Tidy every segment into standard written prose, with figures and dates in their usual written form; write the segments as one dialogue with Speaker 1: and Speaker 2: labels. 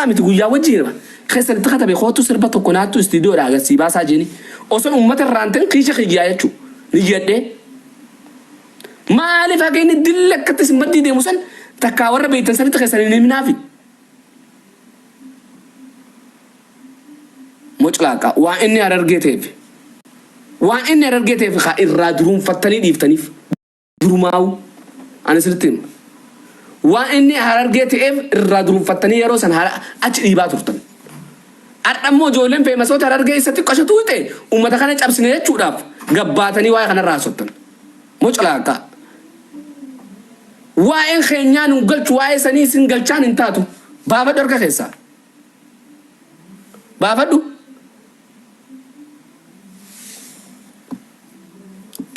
Speaker 1: Har'aa miti guyyaa wajjin keessan itti katabe kootu sirba tokko naattu istiidiyoodhaa agarsii baasaa jeeni. Osoo uummata irraan ta'in kiisha kiyyaa jechuu. Niyyadhee. Maaliif haga inni dilli akkatti isin maddii deemu san takkaa warra beektan sanitti keessan hin himinaafi. Moclaaqa waan inni Harargee ta'eef. Waan inni Harargee ta'eef kaa irraa duruunfattanii dhiiftaniif. Durumaawu ani isinitti hima. Waan inni Harargee ta'eef irraa duruunfattanii yeroo san achi dhiibaa turtan. Har'a immoo ijoolleen feemasoota Harargee isa xiqqasho tuuxe uummata kana cabsine jechuudhaaf gabbaatanii waa'ee kanarraa haasoftan. Moclaaqa. Waa'een keenyaa nun galchu waa'ee sanii isin galchaan hin taatu. Baafadhu harka keessaa. Baafadhu.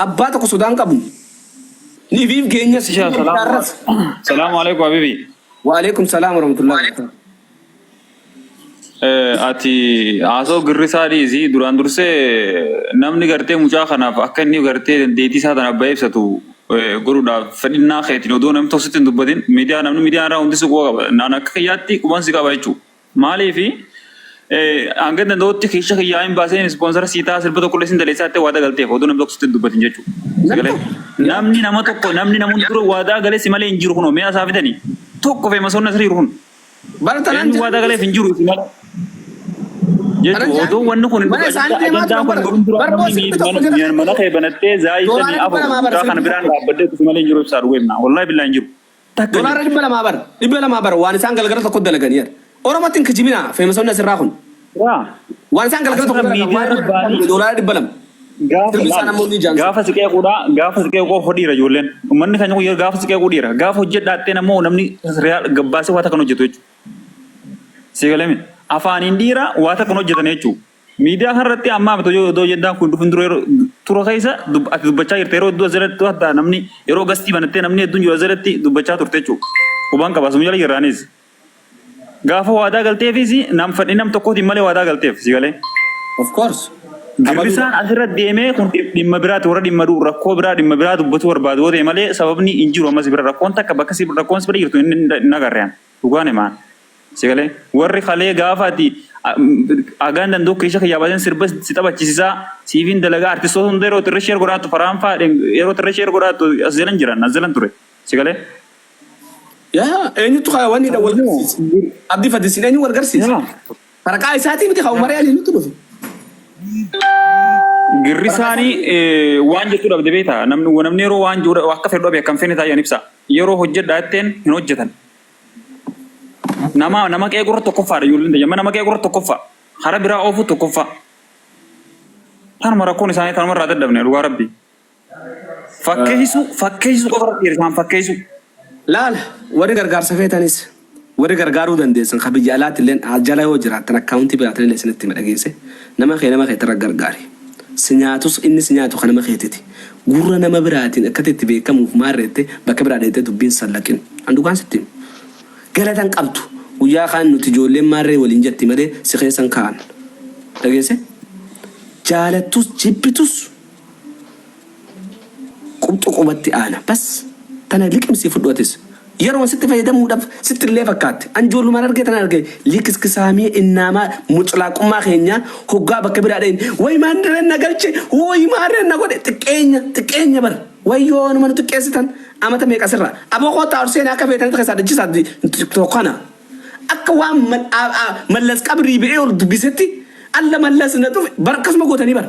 Speaker 1: Abbaa tokko sodaan qabnu. Ni ifiif geenyas.
Speaker 2: Isha, salaamu salaamu alaikum habibi.
Speaker 1: Waalaikum salaam warahmatullahi wabarakatuh.
Speaker 2: Ati haasoo girrisaa dhiisi duraan dursee namni gartee mucaa kanaaf akka inni gartee dandeettii isaa tana bahee ibsatu godhuudhaaf fedhinnaa keetiin odoo namni tokko sitti hin dubbatin miidiyaa namni miidiyaa irraa hundi si quba qaba naan akka kiyyaatti quban si qaba jechuudha. Maaliifi hanga danda'utti keessa kiyyaa hin baaseen ispoonsara sii ta'a sirba tokko illee sin daleessaa jettee waadaa galteef odoo namni tokko sitti hin dubbatin jechuudha. Sagalee namni nama tokko namni namoonni dura waadaa galee si malee hin jiru kunoo mi'a isaa fidanii tokko feemasoonni asirra jiru kun.
Speaker 1: Bara tanaan
Speaker 2: Eenyu waadaa galeef hin jiru isin malee.
Speaker 1: Tanan
Speaker 2: Jechuun odoo wanni kun
Speaker 1: mana isaanii deemaa
Speaker 2: ajandaan
Speaker 1: turan
Speaker 2: kun
Speaker 1: bara.
Speaker 2: godhuun dura
Speaker 1: Bara
Speaker 2: namni
Speaker 1: sirbi tokko jala
Speaker 2: mana kee banattee zaayii
Speaker 1: Doolaara
Speaker 2: shanii
Speaker 1: dhibba
Speaker 2: afur
Speaker 1: lamaa bara
Speaker 2: mucaa kana
Speaker 1: sirbi
Speaker 2: biraan
Speaker 1: tokko.
Speaker 2: dhaabbadhee isin malee hin jiru ibsaa dhugee himna. Wallaahi billaa hin jiru. Takka hin
Speaker 1: Doolaara
Speaker 2: jiru.
Speaker 1: 200 bara. 200 bara waan isaan galgala tokko dalaganii jedha. Oromootti hin kijibinaa feemasoonni asirraa kun.
Speaker 2: Yaa
Speaker 1: Waan isaan galgala tokko
Speaker 2: asirra
Speaker 1: dalagan
Speaker 2: miidiyaa
Speaker 1: waan
Speaker 2: irra ba'anii
Speaker 1: doolaara 200.
Speaker 2: gaafa
Speaker 1: Sirbi isaan
Speaker 2: laal
Speaker 1: ammoo ni jaansu.
Speaker 2: gaafa si qeequudha gaafa si qeequu qofa dhiira ijoolleen. Uummanni keenya kun gaafa si qeequu dhiira. Gaafa hojjedhaattee ammoo namni real gabbaasee waa takka hin hojjetu jechuudha. Si galee miti. Afaaniin dhiira waa takka hin hojjetan jechuudha. Miidiyaa kanarratti ammaa miti odoo agendaan kun dhufin dura yeroo tura keessa ati dubbachaa jirta yeroo hedduu asirratti hatta namni yeroo gastii banattee namni hedduun jiru asirratti dubbachaa turte jechuudha. Qubaan qaba asuma jala jirraanis. Gaafa waadaa galteefis nam fedhii nam tokkootiin malee waadaa galteef si galee.
Speaker 1: Of course.
Speaker 2: Girrisaan asirra deemee kun dhimma biraati warra dhimma rakkoo biraa dhimma biraa dubbatu barbaadu yoo ta'e malee sababni hin jiru ammas bira rakkoon takka bakka si rakkoon si bira jirtu hin agarre an dhugaan himaan. Si galee warri kalee gaafa ati agaan danda'u keessa kiyyaa baaseen sirba si taphachiisisaa siifiin dalagaa artistoota hunda yeroo tirra sheer godhaattu faraan fa'aa yeroo tirra sheer godhaattu as jalan jiran as jalan ture si galee.
Speaker 1: Yaa eenyutu kaa wanni dha wal garsiise? Abdii Fadisiin eenyu wal garsiise?
Speaker 2: Yaa.
Speaker 1: Faraqaa isaatii miti kaa Umaree Alii nutti dhufe.
Speaker 2: Girrisaanii waan jechuu dhabde beektaa namni namni yeroo waan jiru akka fedhu dhabe akkam fene taa'an ibsa yeroo hojjedhaa jetteen hin hojjetan. Nama nama qeequrra tokkoffaadha ijoolleen tiyya. Nama qeequrra tokkoffaa. Hara biraa oofuu tokkoffaa. Tanuma rakkoon isaanii tanuma irraa dadhabne dhugaa rabbii. Fakkeessuu fakkeessuu qofa irratti isaan fakkeessuu.
Speaker 1: Laala warri gargaarsa feetanis warri gargaaruu dandeessan ka biyya alaatti illee jala yoo jiraattan akkaawuntii biraatan illee isinitti hima dhageesse nama kee nama keetirra gargaari. Si nyaatus inni si nyaatu ka nama keetiti. Gurra nama biraatiin akkati itti beekamuuf maarreette bakka biraa dheeyxee dubbiin sallaqin. An dhugaan sitti hima. Galata hin qabdu. Guyyaa kaan nuti ijoolleen maarree waliin jetti malee si keessa hin kaa'an. Dhageesse? Jaalattus jibbitus Qubxu qubatti aana. Bas tana liqimsii fudhu atis. Yeroon sitti fayyadamuudhaf sitti illee fakkaatte. An ijoollumaan argee tanan arge likiskisaamii innaamaa muclaaqummaa keenyaa hoggaa bakka biraa dhayin way maarreen na galche woy maarreen na godhe xiqqeenya xiqqeenya bar wayyoo numa nu xiqqeessitan amata meeqa sirra aboo koottaa ol seenaa akka feetanitti keessaa dhachisaa tokko kana akka waan mallas qabrii ba'ee ol dubbisetti alla mallas na dhufe bar akkasuma gootanii bar.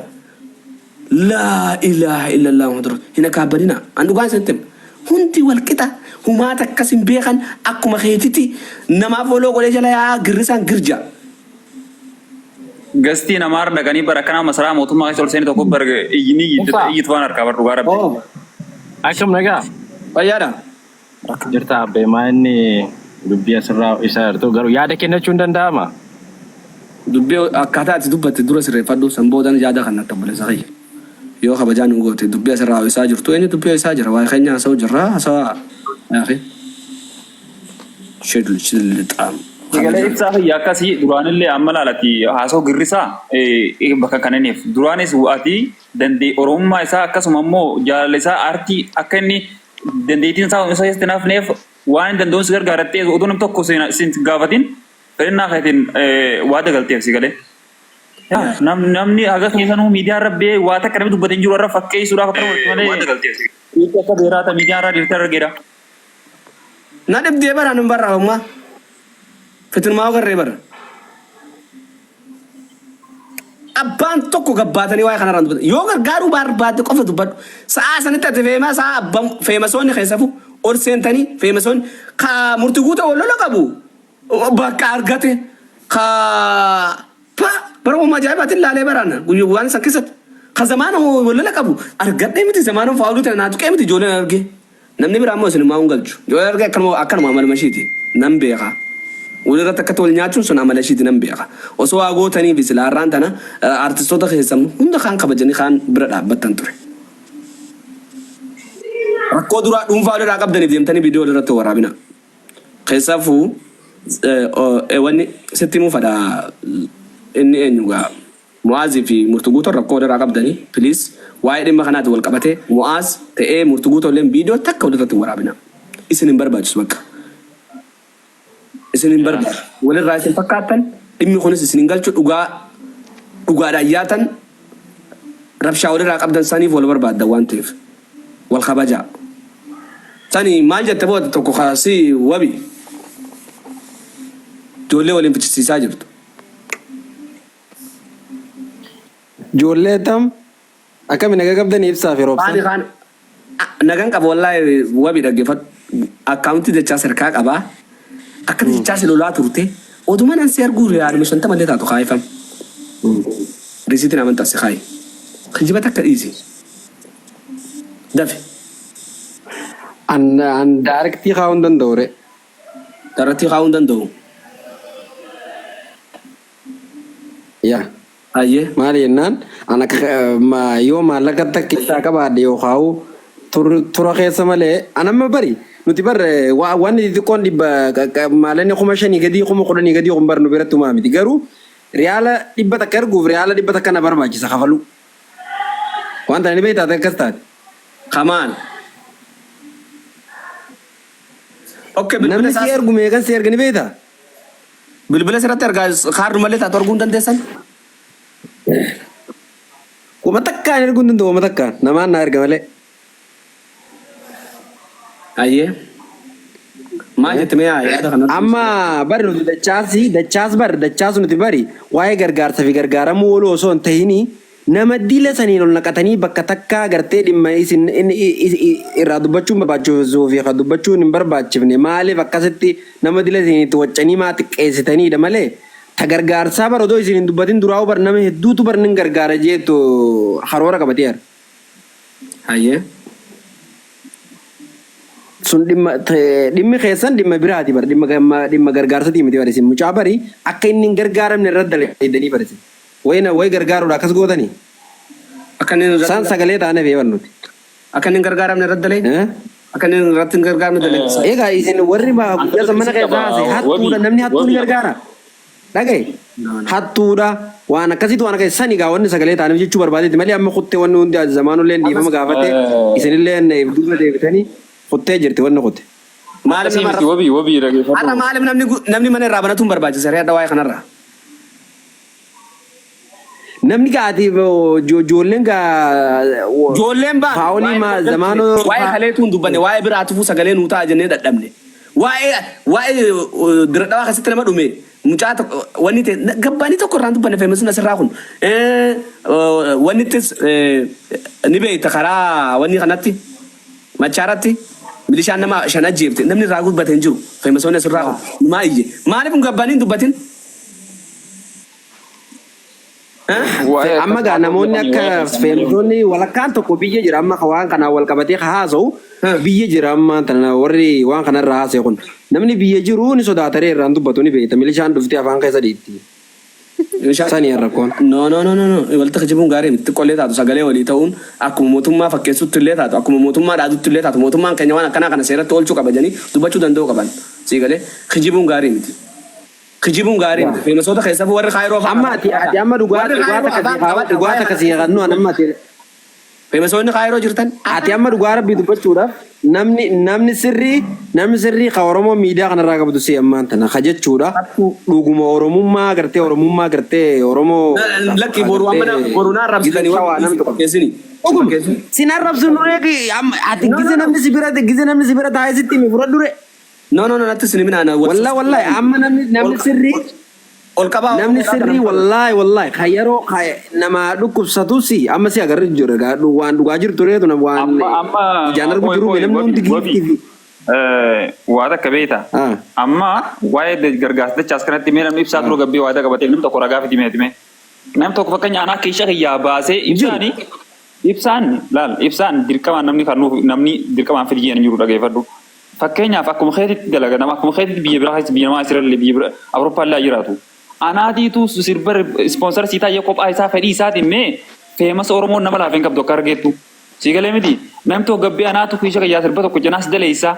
Speaker 1: Laa ilaaha illallah Muhammadu Rasul. Hin akaabbadinaa. An dhugaan isinitti hima. Hundi wal qixa. Humaa takkas hin beekan. Akkuma keetiti namaa foloo godhee jala yaa'aa girrisaan girja.
Speaker 2: Gastii namaarra dhaqanii bara akkanaa masaraa mootummaa keessa ol seeni tokko bar iyyinii
Speaker 3: Ulfaa.
Speaker 2: iyyitu waan harkaa bar dhugaa rabbi.
Speaker 1: Oo.
Speaker 3: Akkam nagaa?
Speaker 1: Fayyaadha.
Speaker 3: Jirta abbee maa inni dubbii asirraa isaa jirtu garuu yaada kennachuun danda'ama.
Speaker 1: Dubbii akkaataa ati dubbatte dura sirreeffadhu san boodan yaada kan natti obboleessa kiyya. Yoo kabajaa nu goote dubbii asirraa ho'isaa jirtu eenyu dubbii ho'isaa jira waa'ee keenya haasa'u jirra haasawaa yaaqi. Shidl shidl xaam.
Speaker 2: Sagalee ibsaa kiyya akkasii duraanillee amma laalati haasoo girrisaa bakka kananiif duraanis ati dandee oromummaa isaa akkasuma immoo jaalala isaa aartii akka inni dandeettiin isaa isa keessatti hin hafneef waan hin danda'uun si gargaarattee oduu nam tokko sin gaafatin Fedhinnaa keetiin waada galteef si galee. Namni haga keessanuu miidiyaa irra ba'ee waa takka namni dubbate hin jiru irra fakkeessuudhaaf akka godhatu malee. Hiikni akka beeraa ta miidiyaa irraa dhiirtee argeera.
Speaker 1: Na dhibdee bara nun barra umma. Fitinumaa agarree bara. Abbaan tokko gabbaatanii waa'ee kanarraan dubbatan. Yoo gargaaruu barbaadde qofa dubbadhu. Sa'aa sanitti ati feemaa sa'aa abbaan feemasoonni keessafu ol seentanii feemasoonni ka murti guuta wal lola qabu bakka argate ka pa bara uumaa ajaa'ibaatiin laalee baraan guyyaa waan san keessatti ka zamaana wal lola qabu argadhee miti zamaana faawuluu tana naa tuqee miti ijoolleen argee. Namni biraa immoo isin hin galchu. Ijoolleen argee akkanuma akkanuma amaluma ishiiti nan beeka. Walirratti akkatti wal nyaachuun sun amala ishiiti nan beeka. Osoo waa gootanii fi sila har'aan tana artistoota keessan hunda kaan kabajanii kaan bira dhaabbattan ture. Rakkoo duraa dhuunfaa walirraa qabdaniif deemtanii viidiyoo walirratti waraabina. Keessaafuu wanni sitti himuu fadha inni eenyu gaa Mu'aaz fi Murtu Guutoon rakkoo walirraa qabdanii please waa'ee dhimma kanaati wal qabatee Mu'aaz ta'ee Murtu Guutoo illeen viidiyoo takka walirratti hin waraabinaa. Isin hin barbaachisu bakka. Isin hin barbaachisu. Walirraa isin fakkaattan dhimmi kunis isin hin galchu dhugaa dhugaadhaan yaatan rabshaa walirraa qabdan saniif wal barbaaddan waan ta'eef wal kabajaa. Sani maal jette booda tokko kaasii wabi ijoollee waliin fichisiisaa jirtu.
Speaker 4: Ijoollee tam akkami naga qabdanii ibsaa fi
Speaker 1: Kaani
Speaker 4: roobsan.
Speaker 1: kaan nagan qaba wallaahi wabi dhaggeeffadhu. Akkaawuntii dachaa sirkaa qabaa. Akkati jechaa si lolaa turte. Oduma nan si arguu riyaaluma 50 illee taatu kaayifam. Risiitiin amantaa si kaayi. Kijiba takka dhiisi. Dafi.
Speaker 4: An an daarektii kaa'uu hin danda'u re.
Speaker 1: Daarektii kaa'uu hin danda'u.
Speaker 4: Yaa.
Speaker 1: Hayyee.
Speaker 4: Maali jennaan an akka yoo maallaqa takka isaa qabaadhe yookaa'u tura keessa malee an amma bari nuti bar wanni xixiqqoon dhibba maallaqni 5,000 gadii 10,000 gadii kun bar nu biratti humaa miti garuu riyaala 100 erguuf riyaala 100 na barbaachisa kafaluu. Waan tana ni beektaa ati akkas taate.
Speaker 1: Kamaal. Okay bilbila
Speaker 4: Namni si
Speaker 1: isaas
Speaker 4: ergu meeqan si erga ni beektaa?
Speaker 1: Bilbila sirratti argaa kaardu malee taatu arguu hin dandeessan?
Speaker 4: Kuma takkaan erguu hin danda'u kuma takkaan namaan naa erga malee.
Speaker 1: Ayyee. Maal jette mee yaada kana?
Speaker 4: Amma bari nuti dachaasi dachaas bari dachaas nuti bari waa'ee gargaarsa fi gargaaramuu ooluu osoo hin tahini Nama dila saniin ol naqatanii bakka takkaa gartee dhimma isin irraa dubbachuun barbaachisuu fi ka dubbachuun hin barbaachifne maaliif akkasitti nama dila isiniin itti waccanii maa xiqqeessitaniidha malee ta gargaarsaa bar odoo isin hin dubbatin duraa'uu bar nama hedduutu bar nin gargaara jeettu karoora qabatee jira.
Speaker 1: Hayyee.
Speaker 4: Sun dhimma dhimmi keessan dhimma biraati bar dhimma dhimma gargaarsatii miti bar isin mucaa bari akka inni hin gargaaramne irratti dalaydanii bar isin. Way na way gargaaruudha akkas gootani?
Speaker 1: Akka inni irratti
Speaker 4: San sagalee taane feeban nuti.
Speaker 1: Akka inni hin gargaaramne irratti dalee?
Speaker 4: Eh?
Speaker 1: Akka inni irratti hin gargaaramne dalee?
Speaker 4: Egaa isin warri guyyaa san mana
Speaker 2: Qaba
Speaker 4: keessaa haase hattuudha
Speaker 2: wabii
Speaker 4: namni hattuu ni
Speaker 2: wabii
Speaker 4: gargaara. Dhagaye hattuudha waan akkasiitu waan akkasii sani gaa wanni sagalee taaneef jechuu barbaadeeti malee amma kuttee wanni hundi zamaanuilleen dhiifama gaafate isinilleen duuba deebitanii kuttee jirti wanni kutte.
Speaker 1: Maaliif
Speaker 2: Akkasii
Speaker 1: nama
Speaker 2: miti wabii wabii
Speaker 1: har'a
Speaker 2: dhageeffadhu.
Speaker 1: maaliif namni namni mana irraa banatuun barbaachisa ree hadha waa'ee kanarraa?
Speaker 4: Namni gaa ati ijoolleen gaa
Speaker 1: Ijoolleen baatu
Speaker 4: faawolii
Speaker 1: waa'ee
Speaker 4: maa
Speaker 1: nu galchine
Speaker 4: zamaanoo
Speaker 1: waa'ee kaleetuu hin dubbanne waa'ee biraatufuu sagalee nuu ta'a jennee dadhabne. Waa'ee waa'ee diradhawaa keessatti nama dhume mucaa tokko wanni ta'e gabbaanii tokko irraa hin dubbanne feemasuun asirraa kun wanni ittis ni beekta karaa wanni kanatti Machaaratti milishaan nama 5 ajjeefte namni irraa dubbate hin jiru. Feemasoonni asirraa kun numaa iyye. Maaliif kun gabbaanii hin dubbatin?
Speaker 2: Waa'ee
Speaker 4: Amma
Speaker 2: akkas
Speaker 4: gaa
Speaker 2: haasa'uu
Speaker 4: namoonni
Speaker 2: jedhanii
Speaker 4: akka
Speaker 2: waa'ee keessan malee.
Speaker 4: feemtoonni walakkaan tokko biyya jira amma ka waan kanaan wal qabatee ka haasa'u biyya jira amma tana warri waan kanarra haasa'e kun namni biyya jiru ni sodaataree irraan dubbatu ni beekta milishaan dhuftee afaan keessa dhiitti. Sani rakkoon.
Speaker 1: No no no no no walitti kijibuun gaarii miti xiqqollee taatu sagalee walii ta'uun akkuma mootummaa fakkeessutti illee taatu akkuma mootummaa dhaadutti illee taatu mootummaan keenya waan akkanaa kana seeratti oolchuu qaba jedhanii dubbachuu danda'uu qaban sii galee kijibuun gaarii miti kijibuun gaarii miti feemasoota keessafuu warri kaayiroo afaan
Speaker 4: Amma ati ati amma dhugaa
Speaker 1: warri
Speaker 4: dhugaa
Speaker 1: kaayiroo
Speaker 4: takka
Speaker 1: afaan
Speaker 4: sii haa
Speaker 1: qabadha
Speaker 4: dhugaa
Speaker 1: waa'ee
Speaker 4: takka
Speaker 1: kana
Speaker 4: sii haa nu amma ati
Speaker 1: Feemasoonni Kaayiroo jirtan.
Speaker 4: Ati amma dhugaa rabbii dubbachuudhaaf namni namni sirrii namni sirrii ka Oromoo miidiyaa kanarraa qabdu si ammaan tana ka jechuudha. Dhuguma Oromummaa gartee Oromummaa gartee Oromoo
Speaker 1: Lakki boru amma boru na arrabsitanii
Speaker 4: shawaa
Speaker 1: waan
Speaker 4: namni tokko.
Speaker 1: fakkeessini.
Speaker 4: Dhuguma sin arrabsu nuree ati gize namni si bira gize namni si bira taa'ee sitti hime fudhadhu re.
Speaker 1: No no no natti sin himinaa na
Speaker 4: Wallahi wallahi amma namni namni sirrii
Speaker 1: ol qabaa
Speaker 4: namni sirrii wallahi wallahi ka yeroo ka nama dhukkubsatu si amma si agarri jiru egaa waan dhugaa jirtu reetu na waan
Speaker 2: Amma amma
Speaker 4: ijaan argu
Speaker 2: qoy
Speaker 4: jiru
Speaker 2: qoy
Speaker 4: namni
Speaker 2: wabi
Speaker 4: hundi
Speaker 2: wabi
Speaker 4: giiftii fi
Speaker 2: waa takka beekta.
Speaker 4: Ah.
Speaker 2: Amma waa'ee gargaarsa dachaas kanatti mee namni ibsaa dura gabbee waadaa qabatee namni tokko ragaa fidi meeti mee. Namni tokko fakkeenya anaa keeshaa kiyyaa baasee ibsaani ibsaan laal ibsaan dirqamaan namni kan nuuf namni dirqamaan fidi jedhanii jiru dhageeffadhu. Fakkeenyaaf akkuma keetitti dalaga nama akkuma keetitti biyya biraa keessa biyya namaa asirrallee biyya bira Awurooppaallee haa jiraatu. Anaatiitu sirba ispoonsara sii taa'ee kophaa isaa fedhii isaatiin mee feemasa Oromoon nama laafeen qabdu akka argeettu. Sii galee miti namni tokko gabbee anaatu kiisha kiyyaa sirba tokko janaas daleessa.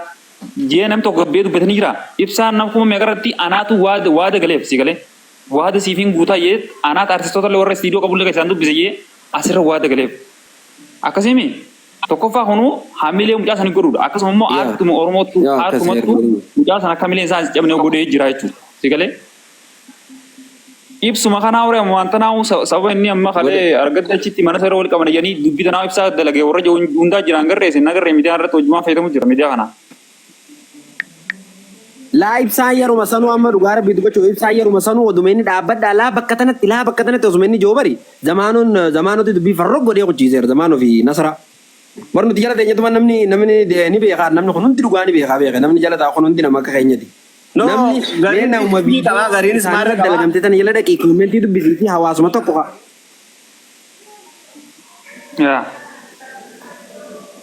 Speaker 2: Jee namni tokko gabbee dubbatanii jira. Ibsaan nama kuma meeqa irratti anaatu waada waada galeef sii galee. Waada siifiin guutaa jee anaatu artistoota illee warra istiidiyoo qabullee kan isaan dubbise jee asirra waada galeef. Akkasimi tokkoffaa kunuu hamilee mucaa sanii godhuudha. Akkasuma immoo
Speaker 4: Yaa.
Speaker 2: aartuma Oromootu
Speaker 4: Yaa akkas
Speaker 2: aartumatu
Speaker 4: erga.
Speaker 2: mucaa sana akka hamileen isaa hin cabne godhee jira jechuudha. Si galee? Ibsuma kanaa warra waan tanaa sababa inni amma kalee argatte achitti mana seera wal qaban jedhanii dubbii tanaa ibsaa dalagee warra jiru hundaa jiran garree isin nagarree miidiyaa irratti hojumaan fayyadamu jira miidiyaa kana.
Speaker 4: Laa ibsaan yeruma sanuu amma dhugaa rabbii dubbachuu ibsaan yeruma sanuu oduma inni dhaabbadhaa laa bakka tanatti laa bakka tanatti osuma inni jiru bari zamaanoon zamaanoti dubbii farroo godhee kuchiiseera zamaanoo fi nasra. Bar nuti jala teenyatuma namni namni ni beekaa namni kun hundi dhugaa ni beekaa beeka namni jala taa'u kun hundi nama akka keenyati.
Speaker 1: No,
Speaker 4: Namni mee
Speaker 1: gariin
Speaker 4: nama
Speaker 1: ni qabaa
Speaker 4: viidiyoo
Speaker 1: gariinis
Speaker 4: isaanii
Speaker 1: maarra
Speaker 4: irratti
Speaker 1: qabaa.
Speaker 4: dalagamte tana jala dhaqii koomentii dubbisii fi hawaasuma tokko haa.
Speaker 2: Yaa.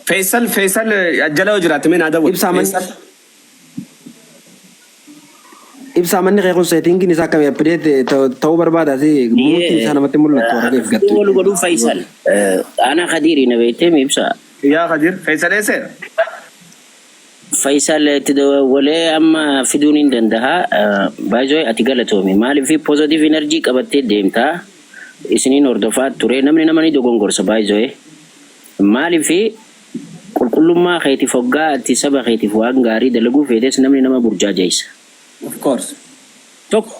Speaker 1: Faisal Faisal jala yoo jiraatte mee naa dawwali.
Speaker 4: Ibsaa manni
Speaker 1: Faisal.
Speaker 4: ibsaa manni kee kun seetingiin isaa akkamii update ta'uu barbaada si muutiin isaa namatti mul'atu warra keef gattu.
Speaker 5: Wal godhuu Faisal. Ana Khadiiri na beektee mi ibsa.
Speaker 1: Yaa Kadir Faisal eesseera?
Speaker 5: Faisal itti dawwalee amma fiduun hin danda'a. Baay'ee ati galatoomi. Maaliif positive energy qabattee deemtaa? Isiniin hordofaa ture. Namni nama ni dogongorsa baay'ee. Maaliif qulqullummaa keetiif hoggaa ati saba keetiif waan gaarii dalaguu feetes namni nama burjaajeessa.
Speaker 1: Of course.
Speaker 5: Tokko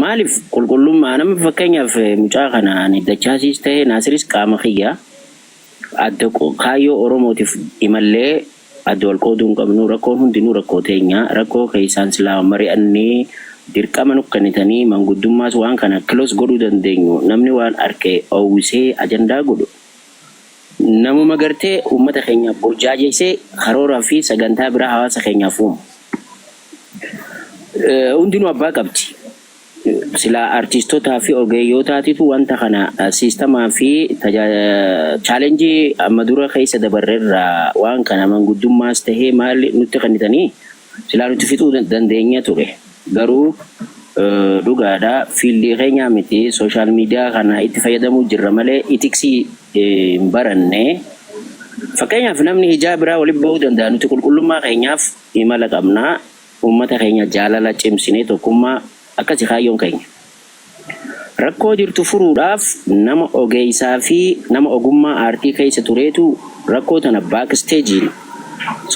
Speaker 5: maaliif qulqullummaa nama fakkeenyaaf mucaa kana ani dachaasiis ta'e Naasiris qaama kiyya adda kaayyoo Oromootiif imallee adda wal qooduu hin qabnu rakkoon hundinuu rakkoo teenya rakkoo keessaan silaa mari'annee dirqama nu kennitanii manguddummaas waan kana close godhuu dandeenyu namni waan arke oowwisee ajandaa godhu namuma gartee uummata keenya burjaajeessee karooraa fi sagantaa biraa hawaasa keenyaaf uumu. Hundinuu abbaa qabdi. Silaa artiistotaa fi ogeeyyotaatitu wanta kana siistamaa fi challenge amma dura keessa dabarreerraa waan kana manguddummaas tahee maal nutti kennitanii silaa nuti fixuu dandeenya ture. Garuu dhugaadha field keenyaa miti social media kana itti fayyadamuu jirra malee ethics hin baranne. Fakkeenyaaf namni hijaa biraa walitti bahuu danda'a nuti qulqullummaa keenyaaf imala qabnaa uummata keenya jaalala cimsinee tokkummaa akkasi kaayyoon keenya. Rakkoo jirtu furuudhaaf nama ogeessaa fi nama ogummaa aartii keessa tureetu rakkoo tana backstagein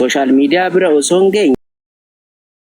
Speaker 5: social media bira osoo hin geenye.